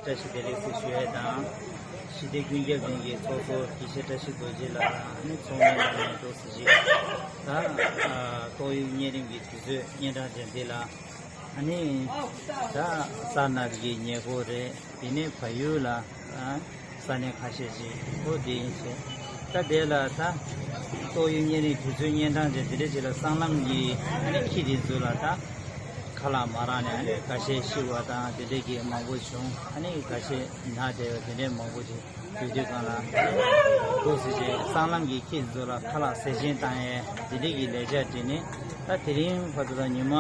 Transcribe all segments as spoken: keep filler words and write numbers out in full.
བཀྲ་ཤིས་བདེ་ལེགས་ཟེར་ཞུ་ཡས་དང་། ཞི་བདེ་ཀུན་ཁྱབ་གླིང་གི་ཚོགས་གཙོ་དགེ་བཤེས་བཀྲ་ཤིས་རྡོ་རྗེ་ལགས་ནི་ཚོགས་མི་རྣམས་ནས་འདུག་ཟེར་ཞིག་ད་ཏོག་དབྱིབས་གཉན་རིམས་ཀྱི་དུས་ཚོད་གཉན་འཕྲང་ཅན་འདི་ལ། ཨ་ནི་ད་སར་ནག་གི་ཉེ་འཁོར་རེད། དེ་ནས་བལ་ཡུལ་ལ་ས་གནས་ཁ་ཤས་ཤིག་འོ་དེ་ཡིན་ཞེས། ད་དེ་ལ་ད་ཏོག་དབྱིབས་གཉན་རིམས་དུས་ཚོད་གཉན་འཕྲང་ཅན་དེ་འདྲ་ཅིག་ལ་སྲང་ལམ་གྱི་ཨ་ནི་ཁྱི་དེ་ཚོ་ལ་ད་ཁ་ལག་མ་རག་ནས་ཨ་ནི་འགའ་ཤས་ཤི་བ་དང་དེ་འདྲ་གི་མང་པོ་བྱུང་། ཨ་ནི་འགའ་ཤས་ན་བསྡད་པ་དེ་འདྲ་མང་པོ་ཅིག་དུས་དུས་གང་ལ་འདུག་ཟེར་བྱས་སྲང་ལམ་གྱི་ཁྱི་ཚོ་ལ་ཁ་ལག་ཟས་སྦྱིན་བཏང་ཡས་དེ་འདྲ་གི་ལས་འཆར་བྲིས་ནས། ད་དེ་རིང་བར་དུ་ད་ཉི་མ་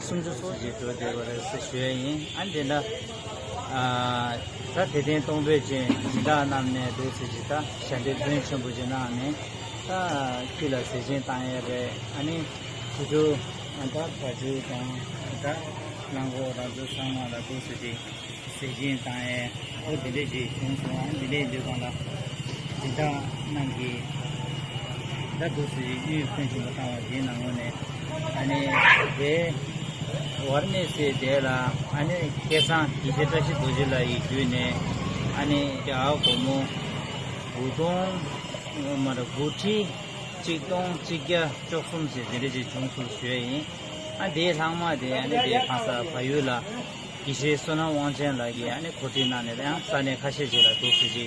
སུམ་ཅུ་སོ་ཞིག་འགྲོ་བསྡད་པ་རེད་ཟེར་ཞུ་ཡས་ཡིན། ཨ་འདི་འདྲ་ཨ་ད་དད་ལྡན་གཏོང་ཕོད་ཅན་སྦྱིན་བདག་རྣམས་ནས་འདུག་ཟེར་གྱི་ད་ཞལ་འདེབས་དོན་ཆེན་པོ་ཅིག་གནང་ནས། ད་ཁྱི་ལ་ཟས་སྦྱིན་བཏང་ཡས་རེད། ཨ་ནི་དུས་དུས་ཨ་ད་བ་ཕྱུགས་དང་ད་གླང་གོག་ར་ཚོ་ཚང་མ་ལ་འདུག་ཟེར་གྱི་ཟས་སྦྱིན་བཏང་ཡས་འོ་དེ་འདྲས་ཅིག་བྱུང་སོང་། ཨ་དེ་འདྲས་ཡིན་དུས་གང་ལ་སྦྱིན་བདག་རྣམས་ཀྱིས་ད་འདུག་ཟེར་གྱི་དངུལ་ཕོན་ཆེན་པོ་བཏང་བ་དེའི་ནང་ངོས་ནས། ཨ་ནི་དེ་ཝཱ་ར་ཎ་སི་དེ་ལ་ཨ་ནི་སྐལ་བཟང་དགེ་བཤེས་བཀྲ་ཤིས་རྡོ་རྗེ་ལགས་ཡི་བརྒྱུད་ནས་ཨ་ནི་རྒྱ་གར་སྒོར་མོ་དགུ་སྟོང་མ་རེད་དགུ་ཁྲི་གཅིག་སྟོང་གཅིག་བརྒྱ་བཅུ་གསུམ་ཞེས་དེ་འདྲ་ཅིག་བྱུང་སོང་ཞུ་ཡས་ཡིན། ཨ་དེའི་ལྷག་མ་དེ་ཨ་ནི་དེ་གང་ཟག་བལ་ཡུལ་ལ་དགེ་བཤེས་བསོད་ནམས་དབང་ཆེན་ལགས་ཀྱིས་ཨ་ནི་གོ་སྒྲིག་གནང་ནས་ཡང་ས་གནས་ཁ་ཤས་ཤིག་ལ་འདུག་ཟེར་གྱི་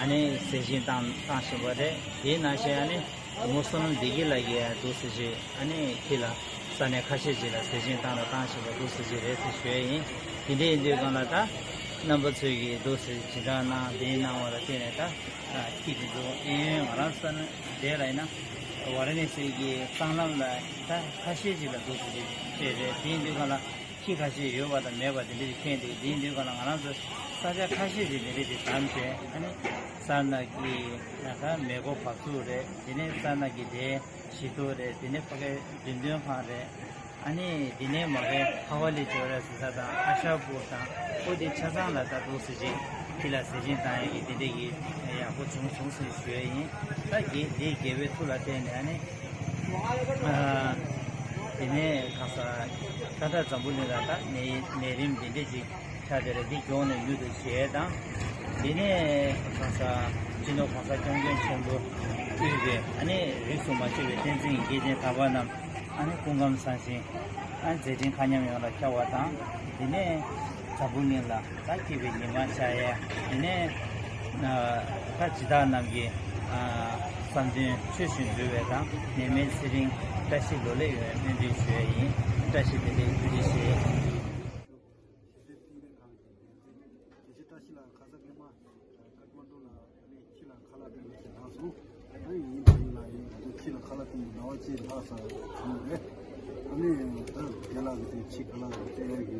ཨ་ནི་ཟས་སྦྱིན་བཏང་བཏང་བཞིན་པ་རེད། དེའི་ནང་བཞིན་ཨ་ནི་བུ་མོ་བསོད་ནམས་བདེ་སྐྱིད་ལགས་ཀྱིས་ཡང་འདུག་ཟེར་གྱི་ཨ་ནི་ཁྱི་ལ་ས་གནས་ཁ་ཤས་ཤིག་ལ་ཟས་སྦྱིན་བཏང་ལ་བཏང་བཞིན་པ་འདུག་ཟེར་གྱི་རེད་ཟེར་ཞུ་ཡས་ཡིན། དེ་འདྲ་ཡིན་དུས་གང་ལ་ད་རྣམ་པ་ཚོས་ཀྱིས་འདུག་ཟེར་སྦྱིན་བཏང་གནང་དེའི་གནང་བ་ལ་བརྟེན་ནས་ད་ཁྱི་དེ་ཚོ་ཨེ་ཡོན་ང་རང་ས་ན་བསྡད་ལ་ཡིན་ན་ཝཱ་ར་ཎ་སི་གི་སྲང་ལམ་ལ་ད་ཁ་ཤས་ཤིག་ལ་འདུག་ཟེར་གྱི་བྱས་རེད། དེ་ཡིན་དུས་གང་ལ། ཁྱི་ཁ་ཤས་ཡོད་པ་དང་མེད་པ་དེ་འདྲ་ཞིག་ཁྱེད་འདུག་དེ་ཡིན་དུས་གང་ལ་ང་རང་ཚོ་ས་ཆ་ཁ་ཤས་ཤིག་དེ་འདྲ་ཞིག་བདམས་བྱས། ཨ་ནི་སར་ནག་གི་ཡ་ད་མེ་འཁོར་བབས་ཚུགས་རེད། དེ་ནས་སར་ནག་གི་དེ་གཞིས་ཐོག་རེད། དེ་ནས་ཕ་གའི་བདུན་སྟོན་ཁང་རེད། ཨ་ནི་དེ་ནས་མ་གའི་ཧ་ཝ་ལི་ཇོ་ར་ཟེར་ས་དང་ཨ་ཤ་པུར་དང་ཨོ་དེ་ཆ་ཚང་ལ་ད་འདུག་ཟེར་གྱི་ཁྱི་ལ་ཟས་སྦྱིན་བཏང་ཡ་གི་དེ་འདྲ་གི་ཡག་པོ་བྱུང་བྱུང་ཟེར་ཞུ་ཡ་ཡིན། ད་གི་དེ་དགེ་བའི་མཐུ་ལ་བརྟེན་ནས་ཨ་ནི། ཨ། དེ་ནས་གང་ཟག་ད་ལྟ་འཛམ་བུ་གླིང་ལ་ད་ནད་ནད་རིམས་འདི་འདྲས་ཅིག་ཆགས་བསྡད་རེད། འདི་མགྱོགས་ནས་མྱུར་དུ་ཞི་བ་དང་། དེ་ནས་གང་ཟག་སྤྱི་ནོར་གོང་ས་སྐྱབས་མགོན་ཆེན་པོ་དབུས་པའི་ཨ་ནི་རིས་སུ་མ་ཆད་པའི་བསྟན་འཛིན་གྱི་སྐྱེས་ཆེན་དམ་པ་རྣམས་ཨ་ནི་སྐུ་ཁམས་བཟང་ཞིང་ཨ་ནི་མཛད་འཕྲིན་མཁའ་མཉམ་ཡོངས་ལ་ཁྱབ་པ་དང་། དེ་ནས་འཛམ་བུ་གླིང་ལ། ད་སྐྱིད་པའི་ཉི་མ་ཤར་ཡས། དེ་ནས་ད་སྦྱིན་བདག་རྣམས་ཀྱི་བསམ་དོན་ཆོས་བཞིན་འགྲུབ་པའི་དང་ནད་མེད་ཚེ་རིང་བཀྲ་ཤིས་ལོ་ལེགས་ཡོང་བའི་སྨོན་འདུན་ཞུ་ཡས་ཡིན། བཀྲ་ཤིས་བདེ་ལེགས། བཀྲ་ཤིས་བདེ་ལེགས། ཁྱེད་ཀྱི་བཀྲ་ཤིས་ལགས་ཁ་ས་ཀེ་མ་ཀ་ཐ་མན་ཌུ་ལ་ཨ་ནི་ཁྱི་ལ་ཁ་ལག་སྟོན་པ་ཞིག་ལྷག་སོང་། ཨ་ནི་ཡིན་དེ་ཡིན་ལ་ཡིན་ང་ཚོ་ཁྱི་ལ་ཁ་ལག་སྟོན་པའི་ཟླ་བ་གཅིག་ལྷག་ས་བྱུང་རེད། ཨ་ནི་ད་རྒན་ལགས་ཀྱི་དེ་ཁྱི་ཁ་ལག་སྟོན་ཡ་གི་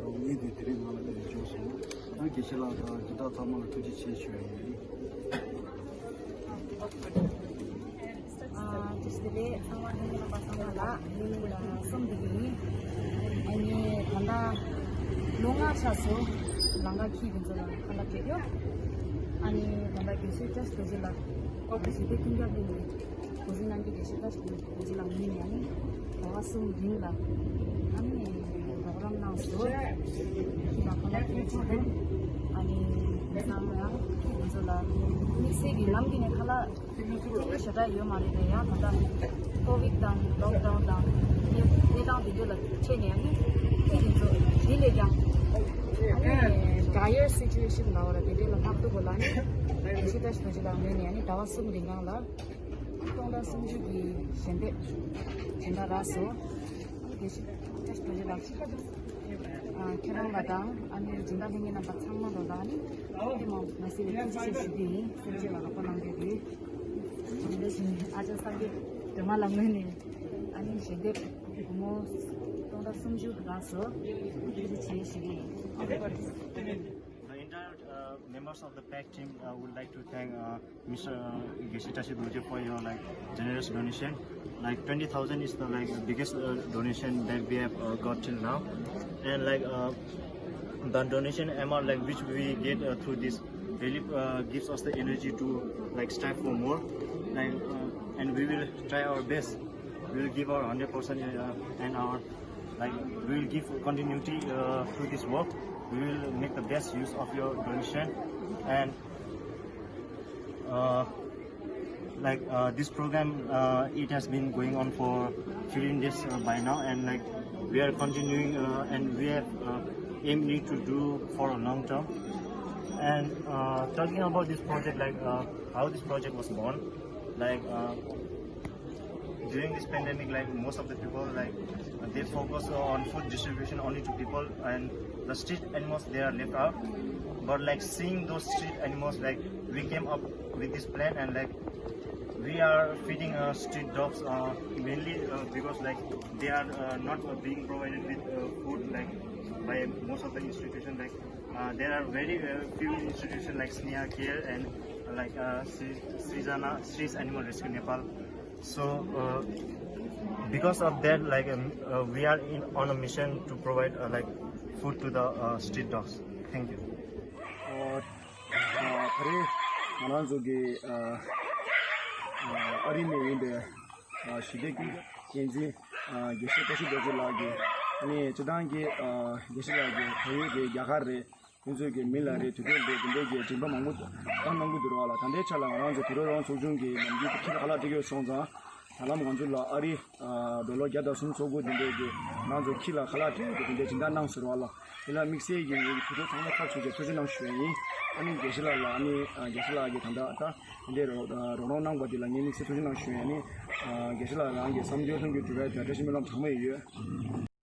རོགས་ངེས་དེ་དེ་རིང་ང་ལ་དེ་འབྱོར་སོང་། ཨ་ནི་དགེ་བཤེས་ལགས་དང་སྦྱིན་བདག་ཚང་མ་ལ་ཐུགས་རྗེ་ཆེ་ཞུ་ཡ་ཡིན། ཨ་ཅི་ཞིག་རེད། ཚང་མ་ལྷན་རྒྱས་རྣམ་པ་ཚང་མ་ལ་ངའི་མིང་ལ་གསུམ་འདི་ཡིན། ཨ་ནི་ད་ལྟ་ལོ་ལྔ་ཆགས་སོང་། ལམ་ཁ་ཁྱི་དེ་ཚོ་ལ་ཁ་ལག་སྤྲད་ཡོད། ཨ་ནི་ད་ལྟ་དགེ་བཤེས་བཀྲ་ཤིས་རྡོ་རྗེ་ལགས་ཞི་བདེ་ཀུན་ཁྱབ་གླིང་གི་འགོ་འཛིན་གནང་མཁན་དགེ་བཤེས་བཀྲ་ཤིས་རྡོ་རྗེ་ལགས་ངོས་ནས་ཨ་ནི་ཟླ་བ་གསུམ་རིང་ལ་ཨ་ནི་རོགས་རམ་གནང་སོང་། ཁྱི་ལ་ཁ་ལག་སྤྲད་ཆོག་གི། ཨ་ནི་དེང་སང་ཡང་ཁྱི་དེ་ཚོ་ལ་དམིགས་བསལ་གྱི་ལམ་གྱི་ནས་ཁ་ལག་ཞེ་དྲག་ཡོད་མ་རེད་དེ། ཡང་ད་ལྟ་ཀོ་ཝིཌ་དང་ལོག་ཌའུན་དང་གནས་སྟངས་འདི་འདྲ་ལ་ཆེད་ནས་ཨ་ནི་ཁྱི་དེ་ཚོ་དེ་ལས་ཀྱང་ཨ་ནི་ཌ་ཡར་སི་ཅུ་ཨེ་ཤན་ལབ་པ་རེད། དེ་འདྲ་ལ་ལྷག་ཐུབ་པ་ལ་ཨ་ནི་དགེ་བཤེས་བཀྲ་ཤིས་རྡོ་རྗེ་ལགས་ངོས་ནས་ཨ་ནི་ཟླ་བ་གསུམ་རིང་གང་ལ་སྟོང་ཕྲག་སུམ་ཅུ་གི་ཞལ་འདེབས་སྦྱིན་བདག་རག་སོང་། ཨ་ནི་དགེ་བཤེས་བཀྲ་ཤིས་རྡོ་རྗེ་ལགས། ཨ་ཁྱེད་རང་ལ་དང་ཨ་ནི་སྦྱིན་བདག་ལྷན་རྒྱས་རྣམ་པ་ཚང་མ་ལ་དང་ཨ་ནི་ཐུགས་མ་མ་ཟད་པའི་ཐུགས་རྗེ་ཆེ་ཞུ་རྒྱུ་ཡིན། སེམས་ཅན་ལ་རོགས་པ་གནང་རྒྱུ་དེ། དེ་འདྲ་བཞིན་ཨ་ཅག་སངས་རྒྱས་སྒྲོལ་མ་ལགས་ངོས་ནས་ཨ་ནི་ཞལ་འདེབས་སྒོར་མོ་སྟོང་ཕྲག་སུམ་ཅུ་རག་སོང་། ཐུགས་རྗེ་ཆེ་ཞུ་རྒྱུ་ཡིན། The entire uh, members of the PAC team uh, would like to thank uh, Mister Uh, Geshe Tashi Dorje for your like generous donation. Like twenty thousand is the like biggest uh, donation that we have uh, got till now, and like uh, the donation amount like which we get uh, through this really uh, gives us the energy to like strive for more. Like uh, and we will try our best. We will give our hundred percent uh, and our like we will give continuity uh, to this work. We will make the best use of your donation. And uh, like uh, this program, uh, it has been going on for fifteen days uh, by now, and like we are continuing uh, and we have uh, aiming to do for a long term. And uh, talking about this project, like uh, how this project was born, like uh, during this pandemic, like most of the people, like they focus on food distribution only to people, and the street animals, they are left out. But like seeing those street animals, like we came up with this plan, and like we are feeding uh, street dogs uh, mainly uh, because like they are uh, not uh, being provided with uh, food like by most of the institution. Like uh, there are very uh, few institutions like Sneha Care and uh, like uh, Sri- Srijana, Sri's Animal Rescue Nepal. So uh, because of that, like um, uh, we are in, on a mission to provide uh, like food to the uh, street dogs. Thank you. ཨ་ཨ་ད་རེས་ང་རང་ཚོ་གི་ཨ་ཨ་ཨ་རི་ནས་ཡིན་པའི་ཨ་ཞི་བདེ་སྐྱིད་འཛིན་ཨ་དགེ་བཤེས་བཀྲ་ཤིས་རྡོ་རྗེ་ལགས་ཀྱིས་ཨ་ནི་སྤྱི་བཏང་གི་ཨ་དགེ་བཤེས་ལགས་ཀྱིས་བལ་ཡུལ་གྱི་རྒྱལ་ཁབ་རེད། ཁོང་ཚོས་ཀྱི་མི་ལ་རེ་དུས་དེབ་རེ་དེ་འདྲས་ཀྱི་མགྲིན་པ་མང་པོ་བཏང་གནང་གི་འདུག་ར་བ་ལ། ད་ལྟའི་ཆ་ལ་ང་རང་ཚོ་དུད་འགྲོ་རོགས་ཚོགས་ཆུང་གི་ནམ་རྒྱུན་དུ་ཁྱི་ལ་ཁ་ལག་སྤྲད་ཀྱི་ཡོད་སོང་ཙང་། ད་ལམ་ང་ཚོ་ལ་ཨ་རི་ཨ་ཌོ་ལར་བརྒྱ་དང་སུམ་ཅུ་སོ་དགུ་དེ་འདྲས་ཀྱི་ང་ཚོ་ཁྱི་ལ་ཁ་ལག་སྤྲད་ཀྱི་དེ་འདྲས་སྦྱིན་བདག་གནང་ཟེར་བ་ལ། དེ་ལ་དམིགས་བསལ་གྱི་ངེད་ཀྱི་དུད་འགྲོ་ཚང་མ་ཐག་ཆོད་ཀྱི་ཐུགས་རྗེ་གནང་ཞུ་ཡ་ཡིན། ཨ་ནི་དགེ་བཤེས་ལགས་ལ་ཨ་ནི་ཨ་དགེ་བཤེས་ལགས་ཀྱིས་ད་ལྟ་ད་དེ་འདྲས་རོགས་རོགས་རམ་གནང་བ་དེ་ལ་ངས་དམིགས་བསལ་ཐུགས་རྗེ་གནང་ཞུ་ཡ་ཡིན། ཨ་དགེ་བཤེས་ལགས་རང་གི་བསམ་ཚུལ་ལྷུན་གྱིས་གྲུབ་པའི་དེ་བཀྲ་ཤིས་སྨོན་ལམ་གྲངས་མེད་ཡོད།